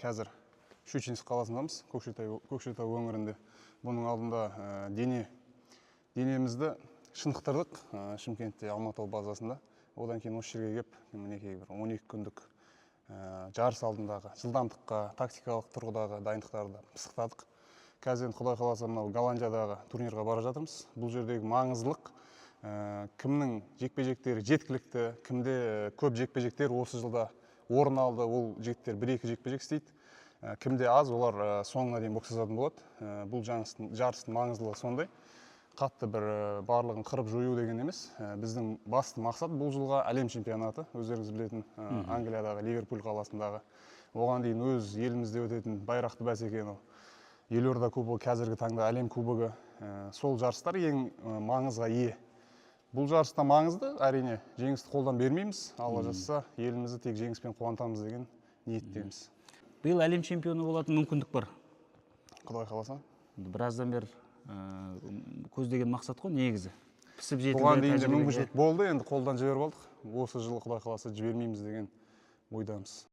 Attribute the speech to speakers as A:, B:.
A: Қазір Щучинск қаласындамыз, Көкшетау өңірінде. Бұның алдында денемізді шынықтырдық Шымкентте, Алматы базасында. Одан кейін осы жерге келіп, мінекей, бір 12 күндік жарыс алдындағы жылдамдыққа, тактикалық тұрғыдағы дайындықтарды пысықтадық. Қазір енді, Құдай қаласа, мынау Голландиядағы турнирға бара жатырмыз. Бұл жердегі маңыздылық кімнің жекпе-жектері жеткілікті, кімде көп жекпе-жектер осы жылда орын алды, ол жігіттер бір екі жекпе-жек істейді. Кімде аз, олар соңына дейін бокстасатын болады. Бұл жарыстың маңыздылығы сондай. Қатты бір барлығын қырып жою деген емес. Біздің басты мақсат бұл жылға әлем чемпионаты, өздеріңіз білетін, Англиядағы Ливерпуль қаласындағы. Оған дейін өз елімізде өтетін байрақты бәсеке, анау Елорда кубогы, қазіргі таңда әлем кубогы. Сол жарыстар ең маңызға ие. Бұл жарыста маңызды, әрине, жеңісті қолдан бермейміз. Алла жазса, елімізді тек жеңіспен қуантамыз деген ниеттеміз.
B: Биыл әлем чемпионы болатын мүмкіндік бар.
A: Құдай қаласа.
B: Енді біраздан бері көздеген мақсат қой негізі. Пісіп жетілді.
A: Бұған дейін де
B: Тәжірибеге.
A: мүмкіншілік болды, енді қолдан жіберіп алдық. Осы жылы, Құдай қаласа, жібермейміз деген ойдамыз.